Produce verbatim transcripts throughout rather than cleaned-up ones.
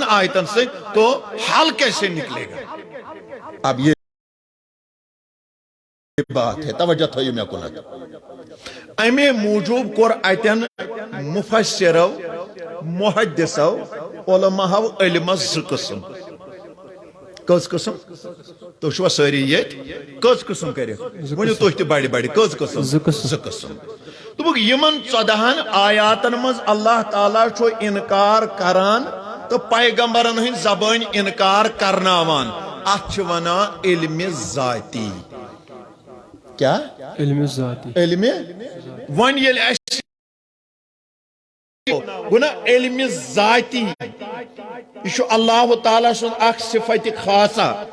آیتن سے تو حل کیسے نکلے گا؟ اب یہ بات ہے، توجہ تھٲیِو مےٚ کُنتھ۔ اَمے موٗجوٗب کوٚر اَتٮ۪ن مُفسِرو، محدثو، علماہو علمس زٕ قٕسم۔ کٔژ قٕسم؟ تُہۍ چھِوا سٲری ییٚتہِ؟ کٔژ قٕسم کٔرِتھ؟ زٕ ؤنِو قٕسم۔ تُہۍ تہِ بڑِ بڑِ۔ کٔژ قٕسم؟ زٕ قٕسم۔ زٕ قٕسم۔ دوٚپُکھ، یِمن ژۄدہن آیاتن منٛز اللہ تعالیٰ چھُ انکار کران تہٕ پیغمبرن ہٕنٛدۍ زبٲنۍ انکار کرناوان، اتھ چھِ ونان علمِ ذاتی۔ کیا؟ علمِ ذاتی۔ علمِ؟ وۄنۍ ییٚلہِ اَسہِ گوٚو نا علمِ ذاتی، یہِ چھُ اللہ تعالیٰ سُنٛد اکھ صفت خاصہ۔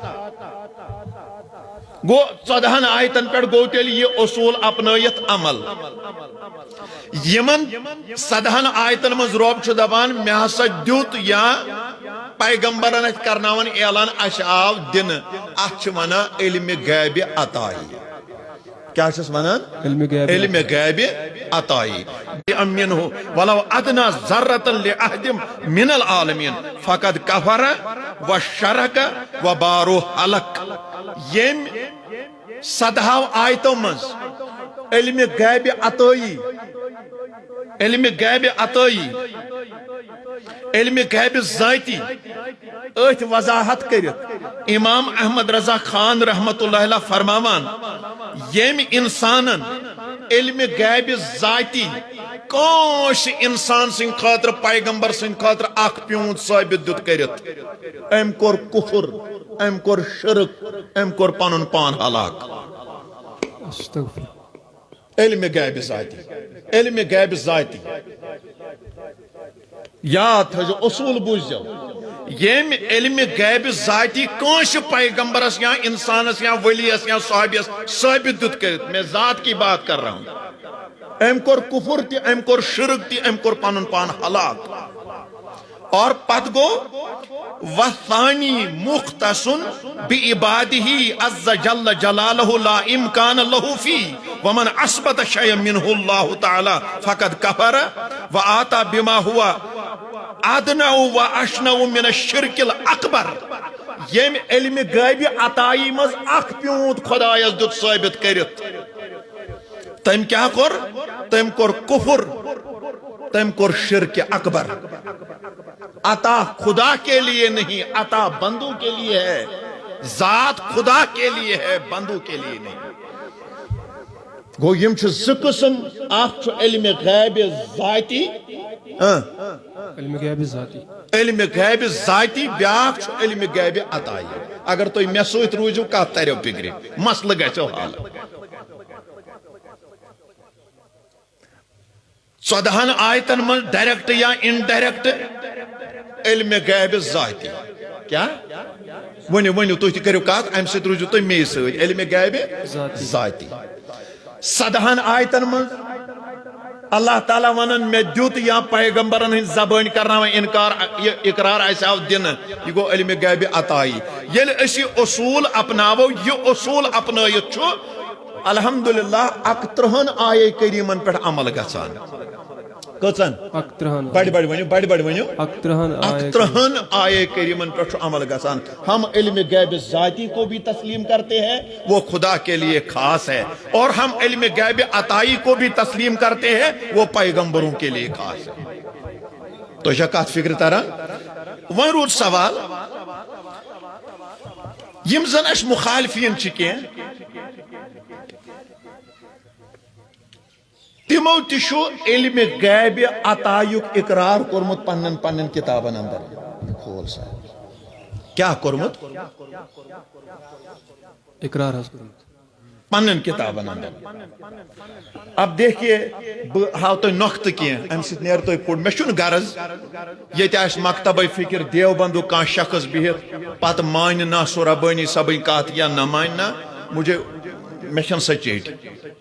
گوٚو، ژۄدہن آیتن پٮ۪ٹھ گوٚو تیٚلہِ یہِ اصوٗل اپنٲیِتھ عمل۔ یِمن سدہن آیتن منٛز رۄب چھُ دپان، مےٚ ہسا دیُت یا پیغمبرن اَتھِ کرناوان اعلان، اَسہِ آو دِنہٕ، اَتھ چھِ ونان علمِ غیبِ عطائی۔ کیا چھِس ونان؟ علمِ غیبِ۔ علمِ غیبِ عطائی۔ بِأَمِّنْهُ وَلَوْ أَدْنَى ذَرَّةً لِأَحَدٍ مِنَ الْعَالَمِينَ فَقَدْ كَفَرَ وَشَرَكَ وَبَارُهُ حَلَقَ۔ ییٚمۍ سدہو آیتو منٛز علمِ غیبِ عطائی، علمِ غیبِ عطائی، علمِ غیبِ ذاتی، أتھۍ وضاحت کٔرِتھ امام احمد رضا خان رحمت اللہ علیہ فرماوان، ییٚمۍ انسانن علمِ غیبِ ذاتی کٲنٛسہِ انسان سٕنٛدِ خٲطرٕ، پیغمبر سٕنٛدِ خٲطرٕ اکھ پیوٗنت ثٲبت دیُت کٔرِتھ، أمۍ کوٚر کفر، أمۍ کوٚر شرک، أمۍ کوٚر پنُن پان ہلاک۔ استغفر۔ علمِ غیبِ ذاتی، علمِ غیبِ ذاتی۔ یاد تھٲیزیو، اصوٗل بوٗززیو۔ ییٚمۍ علمِ غیبِ ذاتی کٲنٛسہِ پیغمبرس یا انسانس یا ولیس یا صحابیس ثٲبت دیُت کٔرِتھ، میں ذات کی بات کر رہا ہوں، أمۍ کوٚر کفر تہِ، أمۍ کوٚر شرک تہِ، أمۍ کوٚر پنُن پان ہلاک۔ اور پتہٕ گوٚو، والثانی مختص بعباده عز جل جلالہ لا امکان لہ فیہ، ومن اثبت شیئا منہ اللہ تعالی فقد کفر وآتی بما ہوا ادنی و اشنع من الشرک الاکبر۔ ییٚمۍ علمِ غیبِ عطائی منٛز اکھ پیوٗنت خدایس دیُت ثٲبت کٔرِتھ، تٔمۍ کیٛاہ کوٚر؟ تٔمۍ کوٚر کفر، تٔمۍ کوٚر شرک اکبر۔ عطا خدا کے لیے نہیں، عطا بندوں کے لیے ہے۔ ذات خدا کے لیے ہے، بندوں کے لیے نہیں۔ گوٚو، یِم چھِ زٕ قٕسم، اکھ چھُ علمِ غیبِ ذاتی، ہاں، علمِ غیبِ ذاتی۔ علمِ غیبِ ذاتی، بیٛاکھ چھُ علمِ غیبِ عطائی۔ اگر تُہۍ مےٚ سۭتۍ روٗزِو، کتھ تریو فکرِ، مسلہٕ گژھیو حل۔ ژۄدہن آیتن منٛز direct یا indirect علمِ غیبِ ذاتی۔ کیا؟ ؤنِو، ؤنِو، تُہۍ تہِ کٔرِو کتھ، امہِ سۭتۍ روٗزِو تُہۍ مے سۭتۍ، علمِ غیبِ ذاتی۔ ذاتی۔ سدہن آیتن منٛز اللہ تعالیٰ ونان، مےٚ دیُت یا پیغمبرن ہٕنٛدۍ زبٲنۍ کرناوان انکار، یہِ اقرار اسہِ آو دِنہٕ، یہِ گوٚو علمِ غیبِ عطائی۔ ییٚلہِ أسۍ یہِ اصوٗل اپناوو، یہِ اصوٗل اپنٲیِتھ چھُ الحمدللہ اکترٕہن آیے کریمن پٮ۪ٹھ عمل گژھان۔ کٔژن؟ اکترٕہن۔ بڑِ بڑِ ؤنِو، بڑِ بڑِ ؤنِو۔ اکترٕہن آیے اکترٕہن آیے کریمن پٮ۪ٹھ چھُ عمل گژھان۔ ہم علمِ غیبِ ذاتی کو بھی تسلیم کرتے ہیں، وہ خدا کے لیے خاص ہے، اور ہم علمِ غیبِ عطائی کو بھی تسلیم کرتے ہیں، وہ پیغمبروں کے لیے خاص ہے۔ تۄہہِ چھا کتھ فکرِ تران؟ وۄنۍ روٗد سوال، یِم زن اسہِ مخالفین چھِ کینٛہہ، تِمو تہِ چھُ علمِ غیبِ عطایُک اقرار کوٚرمُت پننٮ۪ن پننٮ۪ن کتابن اندر۔ کھول سا۔ کیٛاہ کوٚرمُت؟ اقرار حظ کوٚرمُت۔ پننٮ۪ن کتابن اندر۔ اب دیکھیے، بہٕ ہاوٕ تۄہہِ نۄقطہٕ کینٛہہ، امہِ سۭتۍ نیرِ تۄہہِ پوٚر۔ مےٚ چھُنہٕ غرض ییٚتہِ آسہِ مکتبے فکر دیوبندُک کانٛہہ شخص بِہِتھ، پتہٕ مانہِ نا سُہ ربٲنی صٲبٕنۍ کتھ یا نہ مانہِ نا، مجھے، مےٚ چھَنہٕ سۄ چیٹی۔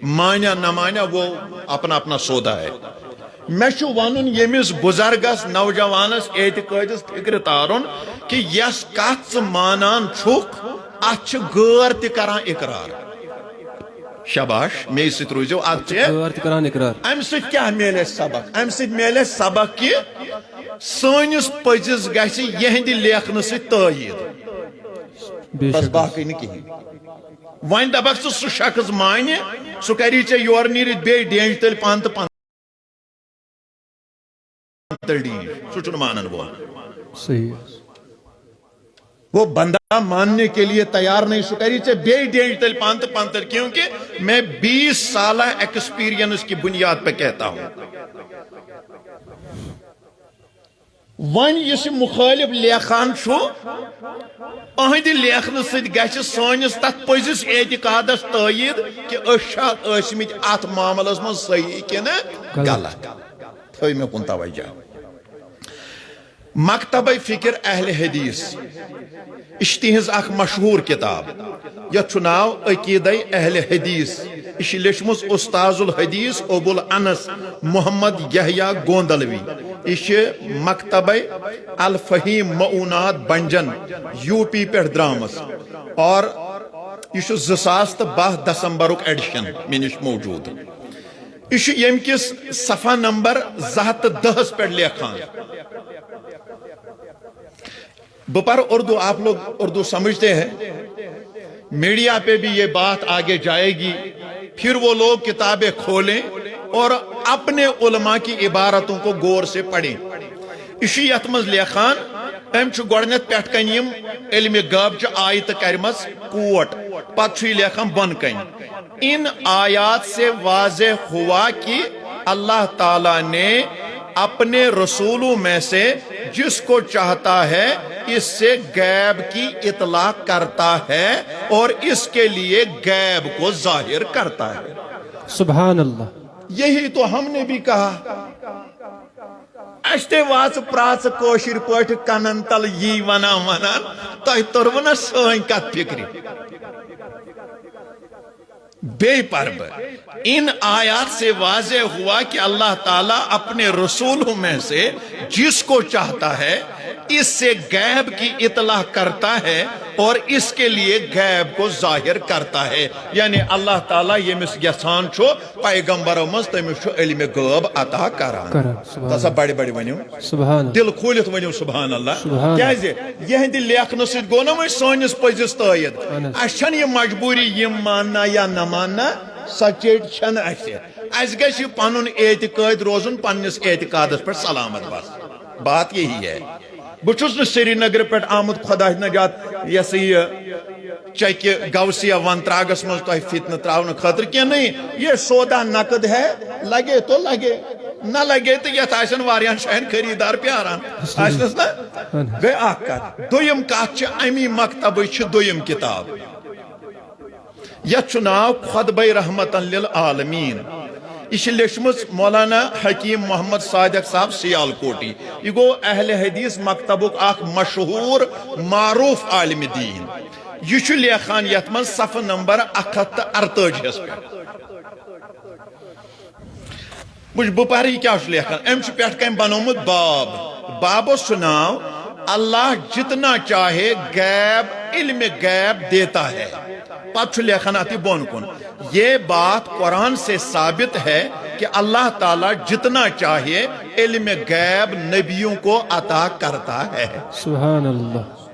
مانیا نہ مانیا، وہ اپنا اپنا سودا ہے۔ مےٚ چھُ ونُن ییٚمِس بُزرگس، نوجوانس، اعتقٲدِس فکرِ تارُن کہِ یس کتھ ژٕ مانان چھُکھ، اتھ چھِ غٲر تہِ کران اقرار۔ شاباش، مے سۭتۍ روٗزِو، اتھ چھِ غٲر تہِ کران اقرار۔ امہِ سۭتۍ کیٛاہ میلہِ اَسہِ سبق؟ امہِ سۭتۍ میلہِ اَسہِ سبق کہِ سٲنِس پٔزِس گژھِ یِہنٛدِ لیکھنہٕ سۭتۍ تٲیٖد۔ بے بس شک۔ باقٕے نہٕ کِہیٖنۍ۔ وۄنۍ دپکھ ژٕ، سُہ شخص مانہِ، سُہ کری ژےٚ یورٕ نیٖرِتھ بیٚیہِ ڈینج تٔلۍ پن تہٕ پن تٔلۍ ڈینج۔ سُہ چھُنہٕ مانن وول۔ صحیح۔ وہ بندہ ماننے کے لیے تیار نہیں، سُہ کری ژےٚ بیٚیہِ ڈینج تٔلۍ پن تہٕ پن تٔلۍ، کیونکہ میں بیس سالہ ایکسپیرینس کی بنیاد پہ کہتا ہوں۔ وۄنۍ یُس یہِ مُخٲلِف لیکھان چھُ، أہنٛدِ لیکھنہٕ سۭتۍ گژھِ سٲنِس تتھ پٔزِس اعتقادس تٲیٖد کہِ أسۍ چھا ٲسمٕتۍ اتھ معاملس منٛز صحیح کِنہٕ غلط۔ غلط۔ تھٲیِو مےٚ کُن توجہ۔ مکتبہ فکر اہل حدیث، یہِ چھِ تِہنٛز اکھ مشہوٗر کِتاب، یتھ چھُ ناو عقیدہ اہل حدیث۔ یہِ چھِ لیچھمٕژ استاذ الحدیث ابو الانس محمد یحییٰ گوندلوی۔ یہِ چھِ مکتبہ الفہیم معونات بنجن، یو پی پٮ۪ٹھ درٛامٕژ، اور یہِ چھُ زٕ ساس تہٕ باہ دسمبرُک ایڈیشن مےٚ نِش موجود۔ یہِ چھُ ییٚمہِ کِس صفحہ نمبر زٕ ہتھ تہٕ دہس پٮ۪ٹھ لیکھان۔ بہٕ پرٕ اردو، آپ لوگ اردو سمجھتے ہیں، میڈیا پہ بھی یہ بات آگے جائے گی، پھر وہ لوگ کتابیں کھولیں اور اپنے علماء کی عبارتوں کو غور سے پڑھیں۔ یہِ چھُ یتھ منٛز لیکھان، أمۍ چھُ گۄڈٕنٮ۪تھ پٮ۪ٹھ کنہِ یِم علمِ غٲب چہِ آیتہٕ کرِمژ کوٹ، پتہٕ چھُ یہِ لیکھان بۄن کنہِ۔ ان آیات سے واضح ہوا کہ اللہ تعالیٰ نے اپنے رسولوں میں سے جس کو چاہتا ہے، اس سے غیب کی اطلاع کرتا ہے اور اس کے لیے غیب کو ظاہر کرتا ہے۔ سبحان اللہ۔ یہی تو ہم نے بھی کہا۔ اسہِ تے واژٕ پرٛاژٕ کٲشِر پٲٹھۍ کنن تل یی ونان ونان، تۄہہِ توٚروٕ نہ سٲنۍ کتھ فکرِ؟ بیٚیہِ پرٕ بہٕ۔ ان آیات سے واضح ہوا کہ اللہ تعالیٰ اپنے رسولوں میں سے جس کو چاہتا ہے، اس سے غیب کی اطلاع کرتا ہے اور اس کے لیے غیب کو ظاہر کرتا ہے۔ یعنی اللہ تعالیٰ ییٚمِس یژھان چھُ، پیغمبرو منٛز تٔمِس چھُ علمِ غٲب عطا کران۔ کران، سبحان تسا اللہ۔ بڑِ بڑِ ؤنِو۔ سبحان اللہ۔ دل کھوٗلِتھ ؤنِو سبحان اللہ۔ سبحان اللہ۔ کیازِ؟ یِہنٛدِ لیکھنہٕ سۭتۍ گوٚو نہ وۄنۍ سٲنِس پٔزِس تٲیٖد۔ اہن حظ۔ اَسہِ چھَنہٕ یہِ مجبوٗری یِم ماننا یا نہ ماننا، سۄ چیٖز چھَنہٕ اَسہِ۔ اَسہِ گژھِ یہِ پنُن اعتقاد روزُن، پننِس اعتقادس پٮ۪ٹھ سلامت بس۔ بات یہی ہے۔ بہٕ چھُس نہٕ سرینگرٕ پٮ۪ٹھ آمُت خۄدا نجات، یہِ ہسا یہِ چکہِ غوثیہ ون تراگس منٛز تۄہہِ فتنہٕ تراونہٕ خٲطرٕ کینٛہہ۔ نہیں، یہ سودا نقد ہے، لگے تو لگے، نہ لگے تو یتھ آسن واریاہن جاین خریدار پیاران۔ آسنس نہ؟ گٔے اکھ کتھ۔ دوٚیِم کتھ چھِ، امی مکتبٕچ چھِ دوٚیِم کتاب۔ یتھ چھُ ناو خطبہ رحمتن للعالمین۔ یہِ چھِ لیچھمٕژ مولانا حکیم محمد صادق صاحب سیالکوٹی۔ یہِ گوٚو اہل حدیث مکتبُک اکھ مشہوٗر معروٗف عالمِ دیٖن۔ یہِ چھُ لیکھان یتھ منٛز صفحہٕ نمبر اکھ ہتھ تہٕ ارتٲجی ہس پٮ۪ٹھ۔ وٕچھ، بہٕ پرٕ یہِ کیٛاہ چھُ لیکھان۔ أمۍ چھُ پٮ۪ٹھ کَنۍ بنوومُت باب۔ بابس چھُ ناو، اللہ جتنا چاہے غیب، علم غیب دیتا ہے۔ پتہٕ چھُ لیکھان اَتھ یہِ بۄن کُن، یہ بات قرآن سے ثابت ہے کہ اللہ تعالیٰ جتنا چاہے علم غیب نبیوں کو عطا کرتا ہے۔ سبحان اللہ۔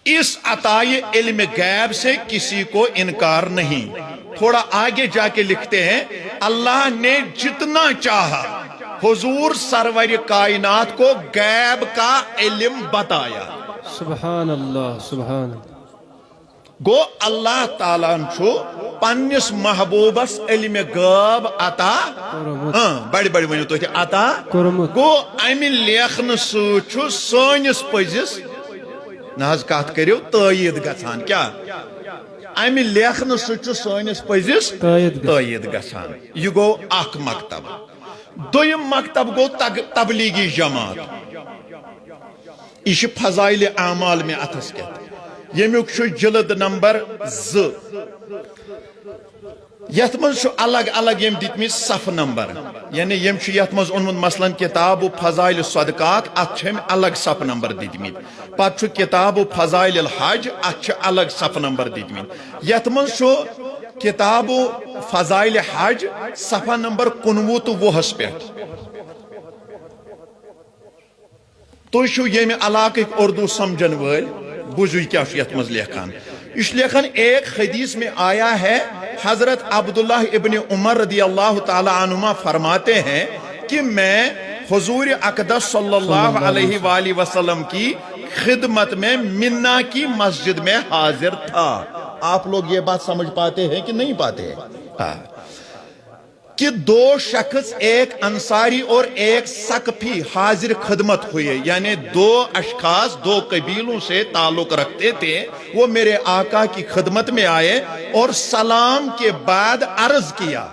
اس عطائے علم غیب سے کسی کو انکار نہیں۔ تھوڑا آگے جا کے لکھتے ہیں، اللہ نے جتنا چاہا حضور سرور کائنات کو غیب کا علم بتایا۔ سبحان اللہ، سبحان اللہ۔ گوٚو اللہ تعالیٰ ہن چھُ پننِس محبوبس علم غٲب عطا۔ کوٚرمُت۔ ہاں، بڑِ بڑِ ؤنِو تُہۍ تہِ، عطا۔ کوٚرمُت۔ گوٚو امہِ لیکھنہٕ سۭتۍ چھُ سٲنِس پٔزِس، نہ حظ، کتھ کٔرِو، تٲیٖد گژھان۔ کیٛاہ؟ امہِ لیکھنہٕ سۭتۍ چھُ سٲنِس پٔزِس تٲیٖد گژھان۔ تٲیٖد گژھان۔ یہِ گوٚو اکھ مکتب۔ دوٚیِم مکتب گوٚو تگ-، تبلیغی جماعت۔ یہِ چھِ فضائل اعمال مےٚ اتھس کٮ۪تھ، ییٚمیُک چھُ جلد نمبر زٕ۔ یتھ منٛز چھُ الگ الگ ییٚمۍ دِتمٕتۍ صفہٕ نمبر، یعنی ییٚمۍ چھُ یتھ منٛز اوٚنمُت مثلاً کتاب فضائل الصدقات، اتھ چھِ أمۍ الگ صفہٕ نمبر دِتمٕتۍ۔ پتہٕ چھُ کتاب فضائل الحج، اتھ چھِ الگ صفہٕ نمبر دِتمٕتۍ۔ یتھ منٛز چھُ کتاب فضائل حج صفحہ نمبر کُنوُہ تہٕ وُہس پٮ۪ٹھ۔ تُہۍ چھِو ییٚمہِ علاقٕکۍ اردو سمجھن وٲلۍ، بوٗزِو یہِ کیٛاہ چھُ یَتھ منٛز لیکھان۔ یہِ چھُ لیکھان، ایک حدیث میں آیا ہے، حضرت عبداللہ ابن عمر رضی اللہ تعالیٰ عنہما فرماتے ہیں کہ میں حضور اقدس صلی اللہ علیہ وآلہ وسلم کی خدمت میں منا کی مسجد میں حاضر تھا۔ آپ لوگ یہ بات سمجھ پاتے ہیں کہ نہیں پاتے ہیں؟ ہاں۔ کہ دو شخص، ایک انصاری اور ایک ثقفی، حاضر خدمت ہوئے، یعنی دو اشخاص دو قبیلوں سے تعلق رکھتے تھے، وہ میرے آقا کی خدمت میں آئے اور سلام کے بعد عرض کیا،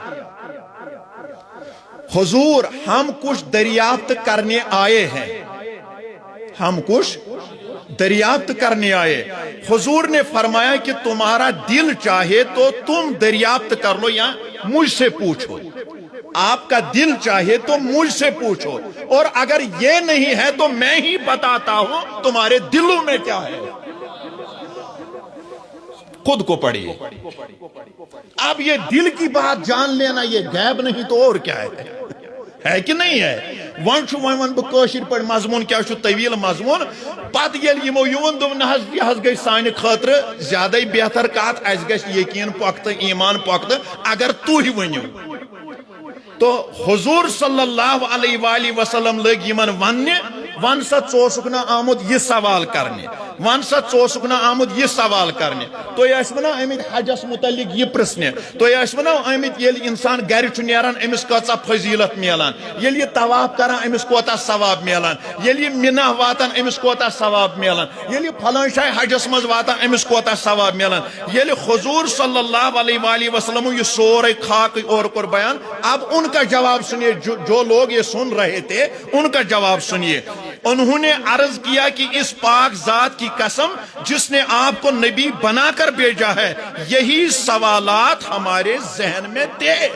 حضور، ہم کچھ دریافت کرنے آئے ہیں۔ ہم کچھ دریافت کرنے آئے۔ حضور نے فرمایا کہ تمہارا دل چاہے تو تم دریافت کر لو یا مجھ سے پوچھو۔ آپ کا دل چاہے تو مجھ سے پوچھو، اور اگر یہ نہیں ہے تو میں ہی بتاتا ہوں تمہارے دلوں میں کیا ہے۔ خود کو پڑھیے۔ اب یہ دل کی بات جان لینا، یہ غیب نہیں تو اور کیا ہے؟ ہے کہ نہیں ہے؟ وۄنۍ چھُ، وۄنۍ وَنہٕ بہٕ کٲشِر پٲٹھۍ مضموٗن کیٛاہ چھُ، طویل مضموٗن۔ پتہٕ ییٚلہِ یِمو یہِ ووٚن، دوٚپُن، نہ حظ، یہِ حظ گٔے سانہِ خٲطرٕ زیادَے بہتر کَتھ، اَسہِ گژھِ یقیٖن پۄختہٕ، ایمان پۄختہٕ، اگر تُہۍ ؤنِو۔ تو حضور صلی اللہ علیہ وآلہ وسلم لٔگۍ یِمن وننہِ، "وَن سا، ژٕ اوسُکھ نا آمُت یہِ سوال کرنہِ؟ وَن سا، ژٕ اوسُکھ نا آمُت یہِ سوال کرنہِ؟ تُہۍ ٲسِو نا آمٕتۍ حجس متعلق یہِ پرژھنہِ؟ تُہۍ ٲسِو نا آمٕتۍ، ییٚلہِ انسان گرِ چھُ نیران، أمِس کۭژاہ فضیلت میلان؟ ییٚلہِ یہِ طواف کران، أمِس کوتاہ ثواب میلان؟ ییٚلہِ یہِ مِنہ واتان، أمِس کوتاہ ثواب میلان؟ ییٚلہِ یہِ فلٲنۍ جایہِ حجس منٛز واتان، أمِس کوتاہ ثواب میلان؟" ییٚلہِ حضور صلی اللہ علیہ وآلہ وسلم یہِ سورُے خاکٕے اورٕ کوٚر بیان، اب ان کا جواب سنیے، جو، جو لوگ یہ سن رہے تھے، ان کا جواب سنیے۔ انہوں نے عرض کیا کہ اس پاک ذات کی قسم، جس نے آپ کو نبی بنا کر بھیجا ہے، یہی سوالات ہمارے ذہن میں تھے۔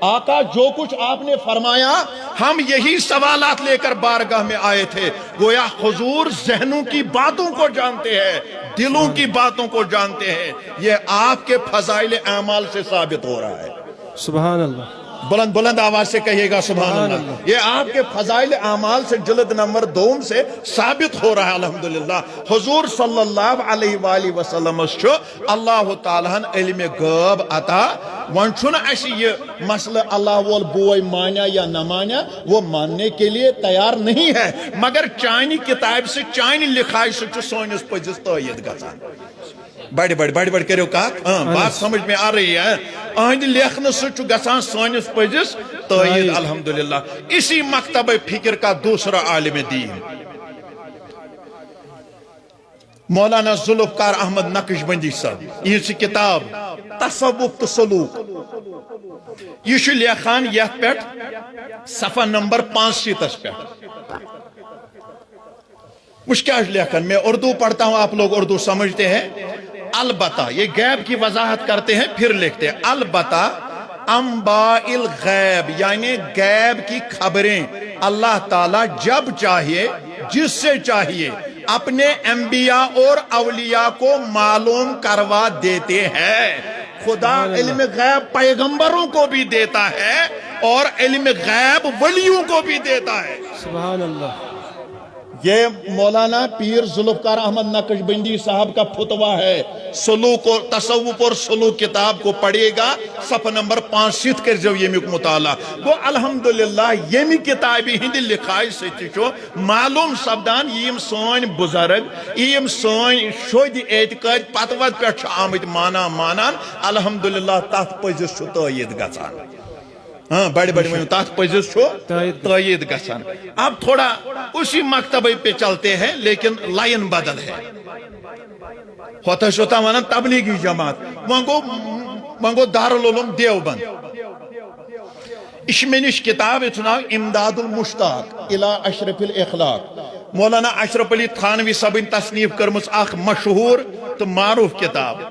آقا، جو کچھ آپ نے فرمایا، ہم یہی سوالات لے کر بارگاہ میں آئے تھے۔ گویا حضور ذہنوں کی باتوں کو جانتے ہیں، دلوں کی باتوں کو جانتے ہیں۔ یہ آپ کے فضائل اعمال سے ثابت ہو رہا ہے۔ سبحان اللہ۔ بلند بلند آواز سے کہیے گا، سبحان سبحان اللہ۔ اللہ۔ یہ آپ کے فضائل اعمال سے، جلد نمبر دوم سے ثابت ہو رہا ہے، الحمدللہ۔ حضور صلی اللہ علیہ وآلہ وسلم چھُ اللہ تعالیٰ ہن علم غیب عطا۔ وۄنۍ چھُنہٕ اَسہِ یہِ مسئلہٕ اللہ وول بوے مانیا یا نہ مانیا، وہ ماننے کے لیے تیار نہیں ہے، مگر چانہِ کتابہِ سۭتۍ، چانہِ لکھایہِ سۭتۍ چھُ سٲنِس پٔزِس تٲیید گژھان۔ بڑِ بڑِ بڑِ بڑِ کٔرِو کتھ۔ اۭں، اہن بات حظ۔ سمجھ میں آ رہی ہے؟ اہندِ لیکھنہٕ سۭتۍ چھُ گژھان سٲنِس پٔزِس تٲیید، تٲیید۔ الحمدللہ۔ اسی مکتبِ فکر کا دوسرا عالم دین، مولانا ذوالفقار احمد نقشبندی صٲب، یِہٕنٛز چھِ کِتاب تصوف تہٕ سلوک۔ یہِ چھُ لیکھان یتھ پٮ۪ٹھ، صفحہ نمبر پانٛژھ شیٖتس پٮ۪ٹھ۔ وٕچھ کیٛاہ چھُ لیکھان، میں اردو پڑھتا ہوں، آپ لوگ اردو سمجھتے ہیں۔ البتہ، یہ غیب کی وضاحت کرتے ہیں، پھر لکھتے ہیں، البتہ انباء الغیب، یعنی غیب کی خبریں اللہ تعالیٰ جب چاہیے، جس سے چاہیے، اپنے انبیاء اور اولیاء کو معلوم کروا دیتے ہیں۔ خدا سبحان اللہ۔ علم غیب پیغمبروں کو بھی دیتا ہے اور علم غیب ولیوں کو بھی دیتا ہے۔ سبحان اللہ۔ یہ مولانا پیر ذوالفقار احمد نقشبندی صاحب کا فتویٰ ہے۔ سلوک اور تصوف اور سلوک کتاب کو پڑھیے گا، صفحہ نمبر پانٛژھ شیٖتھ کٔرۍزیو ییٚمیُک مطالعہ۔ گوٚو الحمدللہ، ییٚمہِ کِتابہِ ہِنٛدِ لِکھایہِ سۭتۍ تہِ چھُ معلوم سپدان، یِم سٲنۍ بُزرگ، یِم سٲنۍ شوٚدۍ اعتقٲدۍ پتہٕ وتہٕ پٮ۪ٹھ چھِ آمٕتۍ مانان مانان، الحمدللہ تتھ پٔزِس چھُ تٲیید گژھان۔ ہاں، بڑِ بڑِ ؤنِو، تتھ پٔزِس چھُ تٲیید۔ تٲیید گژھان۔ اب تھوڑا اسی مکتبے پہ چلتے ہیں، لیکن لائن بدل ہے۔ ہوتا شوتا ونان تبلیغی جماعت، وۄنۍ گوٚو، وۄنۍ گوٚو دارالعلوم دیوبند۔ یہِ چھِ مےٚ نِش کِتاب، یَتھ چھُ ناو امداد المشتاق الی اشرف الاخلاق۔ مولانا اشرف علی تھانوی صٲبٕنۍ تصنیف کٔرمٕژ اکھ مشہوٗر تہٕ معروٗف کِتاب۔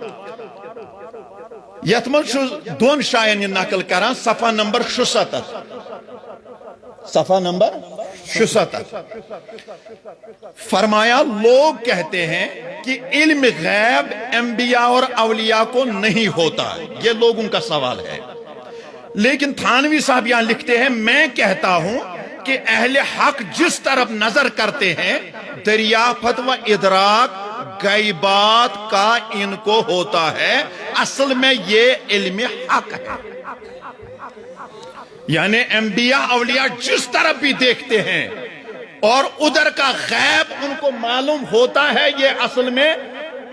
یَتھ منٛز چھُ دۄن جاین یہِ نقل کران، صفحہ نمبر شُسَتَتھ۔ صفحہ نمبر شُسَتَتھ۔ فرمایا، لوگ کہتے ہیں کہ علم غیب انبیاء اور اولیاء کو نہیں ہوتا، یہ لوگوں کا سوال ہے۔ لیکن تھانوی صاحب یہاں لکھتے ہیں، میں کہتا ہوں کہ اہل حق جس طرف نظر کرتے ہیں، دریافت و ادراک غیبات کا ان کو ہوتا ہے، اصل میں یہ علم حق ہے۔ یعنی انبیاء اولیاء جس طرف بھی دیکھتے ہیں اور ادھر کا غیب ان کو معلوم ہوتا ہے، یہ اصل میں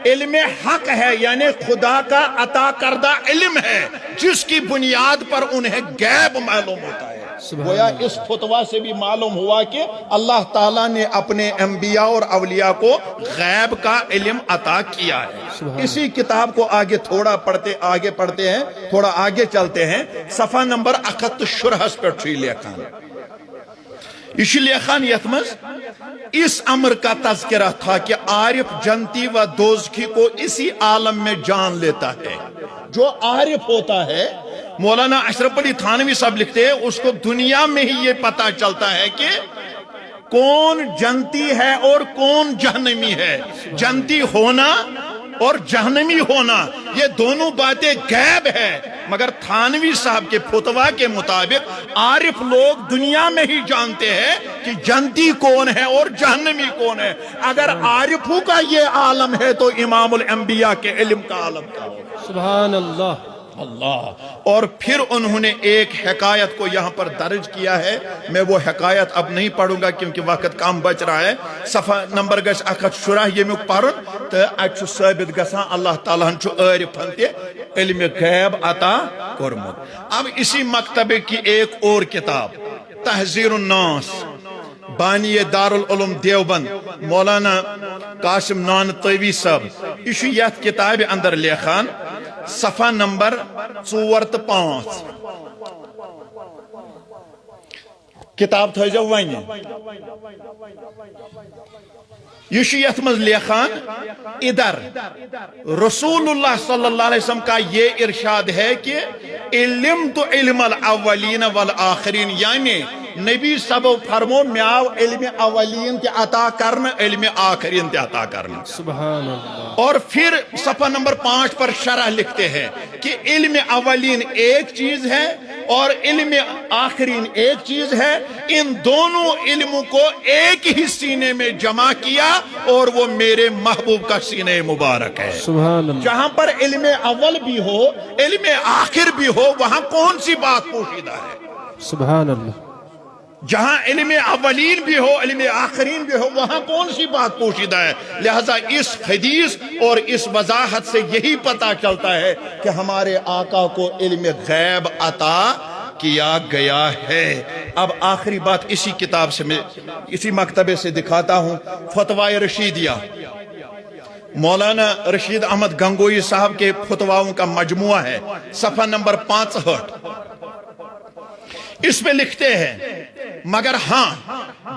علم حق ہے، یعنی خدا کا عطا کردہ علم ہے، جس کی بنیاد پر انہیں غیب معلوم ہوتا ہے۔ گویا اس فتویٰ سے بھی معلوم ہوا کہ اللہ تعالیٰ نے اپنے انبیاء اور اولیاء کو غیب کا علم عطا کیا ہے۔ اسی کتاب کو آگے تھوڑا پڑھتے، آگے پڑھتے ہیں، تھوڑا آگے چلتے ہیں، صفحہ نمبر اکھ ہتھ تہٕ شُراہس پٮ۪ٹھ چھُ یہِ لیکھان۔ یہ چھُ لیکھان یتھ منٛز اس امر کا تذکرہ تھا کہ عارف جنتی و دوزخی کو اسی عالم میں جان لیتا ہے۔ جو عارف ہوتا ہے، مولانا اشرف علی تھانوی صاحب لکھتے ہیں، اس کو دنیا میں ہی یہ پتا چلتا ہے کہ کون جنتی ہے اور کون جہنمی ہے۔ جنتی ہونا اور جہنمی ہونا، یہ دونوں باتیں غیب ہے، مگر تھانوی صاحب کے فتویٰ کے مطابق عارف لوگ دنیا میں ہی جانتے ہیں کہ جنتی کون ہے اور جہنمی کون ہے۔ اگر عارفوں کا یہ عالم ہے تو امام الانبیاء کے علم کا عالم کیا ہوگا؟ سبحان اللہ۔ اللہ۔ اور پھر انہوں نے ایک حکایت کو یہاں پر درج کیا ہے، میں وہ حکایت اب نہیں پڑھوں گا کیونکہ وقت کم بچ رہا ہے۔ صفحہ نمبر گژھِ اکھ ہتھ شُراہ ییٚمیُک پرُن، تہٕ اتہِ چھُ ثٲبت گژھان اللہ تعالیٰ ہن چھُ عارفن تہِ علم غیب عطا کوٚرمُت۔ اب اسی مکتبے کی ایک اور کتاب، تحذیر الناس، بانی دارالعلوم دیوبند مولانا قاسم نانتوی صٲب، یہِ چھُ یتھ کتابہِ اندر لیکھان، صفحہ نمبر ژور تہٕ پانٛژھ۔ کتاب تھٲیزیو وۄنۍ۔ یہِ چھُ یتھ منٛز لیکھان، ادھر رسول اللہ صلی اللہ علیہ وسلم کا یہ ارشاد ہے کہ علمت علم الاولین والآخرین، یعنی نبی صبو فرمو، مےٚ آو علم اولین تہِ عطا کرنہٕ، علم آخرین تہِ عطا کرنہٕ۔ سبحان اللہ۔ اور پھر صفحہ نمبر پانچ پر شرح لکھتے ہیں کہ علم اولین ایک چیز ہے اور علم آخرین ایک چیز ہے، ان دونوں علموں کو ایک ہی سینے میں جمع کیا اور وہ میرے محبوب کا سینہ مبارک ہے۔ سبحان اللہ۔ جہاں پر علم اول بھی ہو، علم آخر بھی ہو، وہاں کون سی بات پوشیدہ ہے؟ سبحان اللہ۔ جہاں علم اولین بھی ہو، علم آخرین بھی ہو، وہاں کون سی بات پوشیدہ ہے؟ لہذا اس حدیث اور اس وضاحت سے یہی پتہ چلتا ہے کہ ہمارے آقا کو علم غیب عطا کیا گیا ہے۔ اب آخری بات اسی کتاب سے میں، اسی مکتبے سے دکھاتا ہوں، فتویٰ رشیدیہ، مولانا رشید احمد گنگوئی صاحب کے فتواؤں کا مجموعہ ہے، صفحہ نمبر پانچ سٹھ۔ اس میں لکھتے ہیں، مگر ہاں،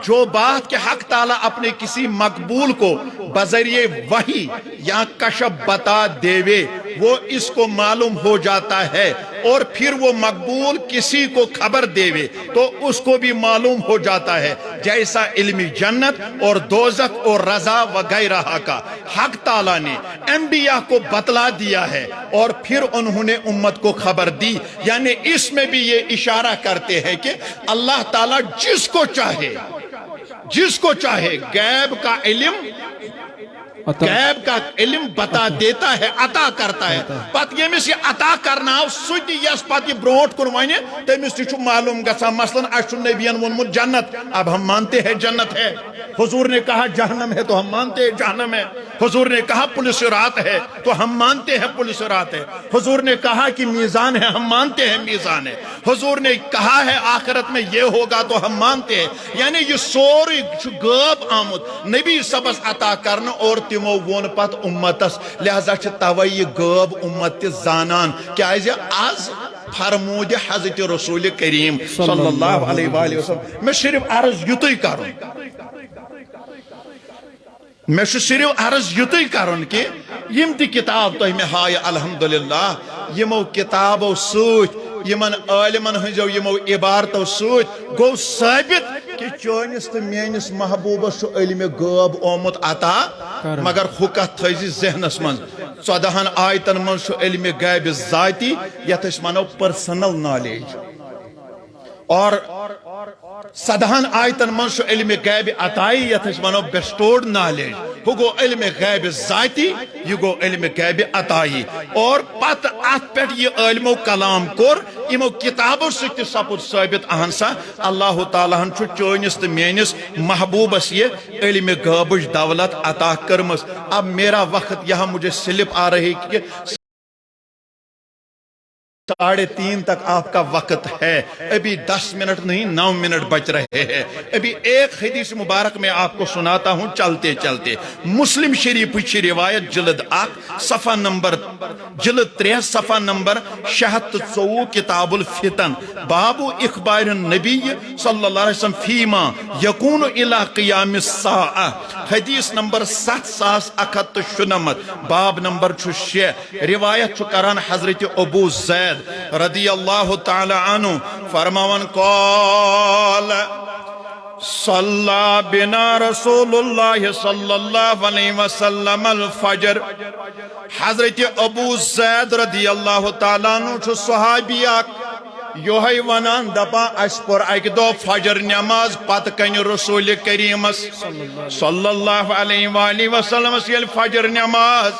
جو بات کہ حق تعالیٰ اپنے کسی مقبول کو بذریعہ وحی یا کشف بتا دیوے، وہ اس کو معلوم ہو جاتا ہے، اور پھر وہ مقبول کسی کو خبر دیوے تو اس کو بھی معلوم ہو جاتا ہے، جیسا علم جنت اور دوزخ اور رضا وغیرہ کا۔ حق تعالیٰ نے انبیاء کو بتلا دیا ہے اور پھر انہوں نے امت کو خبر دی۔ یعنی اس میں بھی یہ اشارہ کرتے ہیں کہ اللہ تعالیٰ جس کو چاہے، جس کو چاہے غیب کا علم، غیب کا علم بتا دیتا ہے، عطا کرتا ہے۔ پتہٕ ییٚمِس یہِ عطا کرناو، سُہ تہِ یس پتہٕ یہِ برونٛٹھ کُن ونہِ، تٔمِس تہِ چھُ معلوم گژھان۔ مثلاً، اسہِ چھُ نبین ووٚنمُت جنت، اب ہم مانتے ہیں جنت ہے۔ حضور نے کہا جہنم ہے تو ہم مانتے ہیں جہنم ہے۔ حضور نے کہا پل صراط ہے تو ہم مانتے ہیں پل صراط ہے۔ حضور نے کہا کہ میزان ہے، ہم مانتے ہیں میزان ہے۔ حضور نے کہا ہے آخرت میں یہ ہوگا تو ہم مانتے ہیں۔ یعنی یہ سورُے چھُ غٲب آمُت نبی صبس عطا کرنہٕ اور تِمو ووٚن پتہٕ امتس، لہذا چھِ توے یہِ غٲب امت تہِ زانان۔ کیازِ؟ از فرمودِ حضرت رسول کریم صلی اللہ علیہ وآلہ وسلم۔ مےٚ صرف عرض یُتُے کرُن۔ مےٚ چھُ صرف عرض یُتُے کرُن کہِ یِم تہِ کتاب تۄہہِ مےٚ ہایہِ، الحمدللہ، یِمو کتابو سۭتۍ، یِمن عٲلمن ہٕنٛزیو یِمو عبارتو سۭتۍ گوٚو ثٲبت کہِ چٲنِس تہٕ میٲنِس محبوبس چھُ علمِ غٲب آمُت عطا، مگر ہُہ کتھ تھٲیزِ ذہنس منٛز، ژۄدہن آیتن منٛز چھُ علمِ غیبِ ذاتی، یتھ أسۍ ونو personal knowledge۔ اور سدہن آیتن منٛز چھُ علم غیب عطائی، یتھ أسۍ ونو bestowed knowledge۔ ہُہ گوٚو علم غیب ذاتی، یہِ گوٚو علم غیب عطائی۔ اور پتہٕ اتھ پٮ۪ٹھ یہِ عٲلمو کلام کوٚر، یِمو کتابو سۭتۍ تہِ سپُد ثٲبت، اہن سا، اللہ تعالیٰ ہن چھُ چٲنِس تہٕ میٲنِس محبوبس یہِ علم غٲبٕچ دولت عطا کٔرمٕژ۔ اب میرا وقت یہاں مجھے slip آ رہی کہ ساڑھے تین تک آپ کا وقت ہے، ابھی دس منٹ نہیں، نو منٹ بچ رہے ہیں۔ ابھی ایک حدیث مبارک میں آپ کو سناتا ہوں چلتے چلتے۔ مسلم شریف کی روایت، جلد اکھ، صفحہ نمبر، جلد ترٛےٚ، صفحہ نمبر شےٚ ہتھ تہٕ ژوٚوُہ، کتاب الفتن، باب اخبار النبی صلی اللہ علیہ وسلم فیما یکون الی قیام الساعہ، حدیث نمبر ستھ ساس اکھ ہتھ تہٕ شُنمتھ، باب نمبر چھُ شےٚ۔ روایت چھُ کران حضرت ابو زید رضی اللہ تعالی عنہ، فرماوان، قال، صلی بنا رسول اللہ صلی اللہ علیہ وسلم الفجر۔ حضرت ابو زید رضی اللہ تعالیٰ عنہ چھُ صحابی اکھ، یہے ونان، دپان، اسہِ پٔر اکہِ دۄہ فجر نماز پتہٕ کنہِ رسول کریمس صلی اللہ علیہ وآلہ وسلمس ییٚلہِ فجر نماز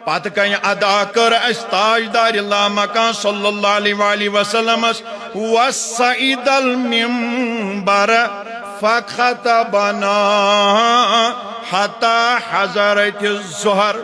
پتہٕ کنہِ ادا کٔر اسہِ تاجدار لامکان صلی اللہ علیہ وآلہ وسلمس، وصعد المنبر فخطبنا حتى حضرت الظهر۔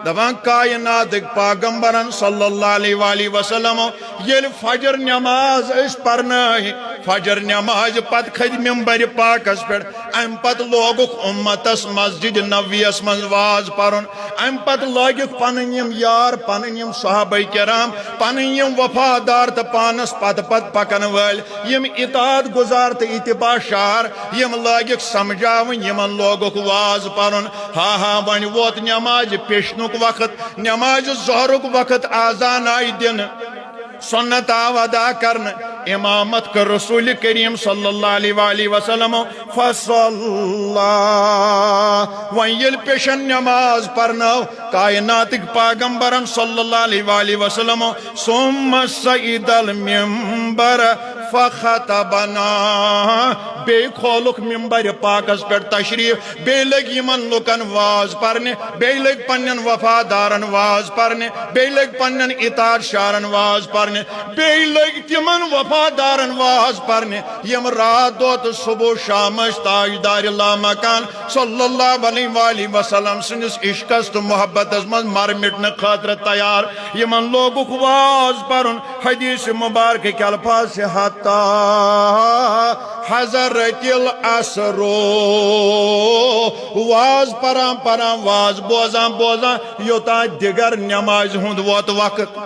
دپان، کائناتٕکۍ پاغمبرن صلی اللہ علیہ وآلہ وسلم ییٚلہِ فجر نماز أسۍ پرنٲے، فجر نماز پتہٕ کھٔتۍ ممبر پاکس پٮ۪ٹھ، امہِ پتہٕ لوگُکھ امتس مسجد نبویس منٛز واز پرُن۔ امہِ پتہٕ لٲگِکھ پنٕنۍ یِم یار، پنٕنۍ یِم صحابہ کرام، پنٕنۍ یِم وفادار تہٕ پانس پتہٕ پتہٕ پکن وٲلۍ، یِم اطاعت گزار تہٕ اتباع شار، یِم لٲگِکھ سمجھاوٕنۍ، یِمن لوگُکھ واز پرُن۔ ہا ہا، وۄنۍ ووت نماز پیشنُک وقت، نماز ظہرُک وقت، آذان آیہِ دِنہٕ، سنت آو ادا کرنہٕ، امامت کٔر رسول کریم صلی اللہ علیہ وآلہ وسلم، فصلی۔ وۄنۍ ییٚلہِ پیشن نماز پرنٲو کائناتٕکۍ پاغمبرن صلی اللہ علیہ وآلہ وسلم، ثم صعد المنبر فخطبنا، بیٚیہِ کھولُکھ ممبر پاکس پٮ۪ٹھ تشریف، بیٚیہِ لٔگۍ یِمن لُکن واز پرنہِ، بیٚیہِ لٔگۍ پننٮ۪ن وفادارن واز پرنہِ، بیٚیہِ لٔگۍ پننٮ۪ن اطاعت شارن واز پرنہِ، بیٚیہِ لٔگۍ تِمن وفادارن واز پرنہِ، یِم راتھ دۄہ تہٕ صبح و شام ٲسۍ تاجدار لامکان صلی اللہ علیہ وآلہ وسلم سٕنٛدِس عشقس تہٕ محبتس منٛز مر مٹنہٕ خٲطرٕ تیار۔ یِمن لوگُکھ واز پرُن۔ حدیث مبارک کے الفاظ سے، حتی حضرت العصر، واز پران پران، واز بوزان بوزان، یوتان دِگر نمازِ ہُنٛد ووت وقت۔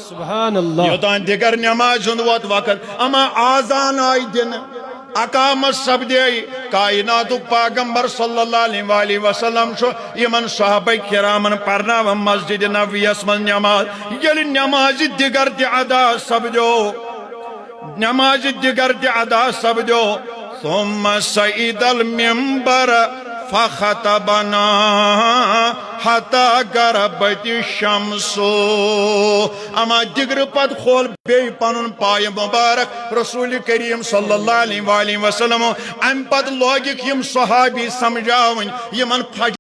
سبحان اللہ۔ یوتان دِگر نمازِ ہُنٛد ووت وقت، اما آذان آیہِ دِنہٕ، اقامت سپدے، کائناتُک پاغمبر صلی اللہ علیہ وآلہ وسلم چھُ یِمن صحابہ کرامن پرناوان مسجد نبویس منٛز نماز۔ ییٚلہِ نمازِ دِگر تہِ ادا سپدیو، نمازِ دِگر تہِ ادا سپدیو، ثم صعد المنبر فخطبنا حتى غربت الشمس۔ اما دِگرٕ پتہٕ کھول بیٚیہِ پنُن پایہِ مبارک رسول کریم صلی اللہ علیہ وآلہ وسلم۔ امہِ پتہٕ لٲگِکھ یِم صحابی سمجھاوٕنۍ، یِمن فجر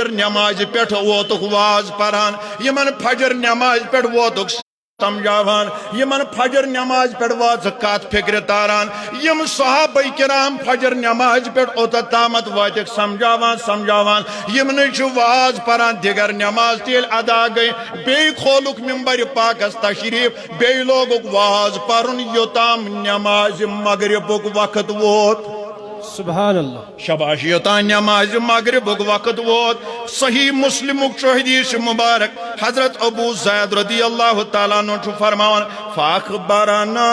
نمازِ پٮ۪ٹھ ووتُکھ واز پران، یِمن فجر نمازِ پٮ۪ٹھ ووتُکھ سمجھاوان، یِمن فجر نمازِ پٮ۪ٹھ وٲژ کتھ فکرِ تاران۔ یِم صحابہ کرام فجر نمازِ پٮ۪ٹھ اوٚتتھ تامتھ وٲتِکھ سمجھاوان سمجھاوان، یِمنٕے چھُ واز پران۔ دِگر نماز تہِ ییٚلہِ ادا گٔے، بیٚیہِ کھولُکھ ممبر پاکس تشریف، بیٚیہِ لوگُکھ واز پرُن، یوٚتام نمازِ مغربُک وقت ووت۔ سبحان اللہ۔ شاباش، یوٚتام نمازِ مغربُک وقت ووت۔ صحیح مسلمُک چھُ حدیث مبارک، حضرت ابو زید رضی اللہ تعالیٰ عنہ چھُ فرماوان، فاخبرنا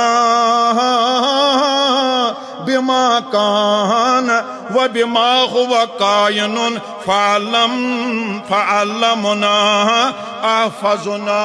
بما كان وبما هو كائن فعلم فعلمنا احفظنا۔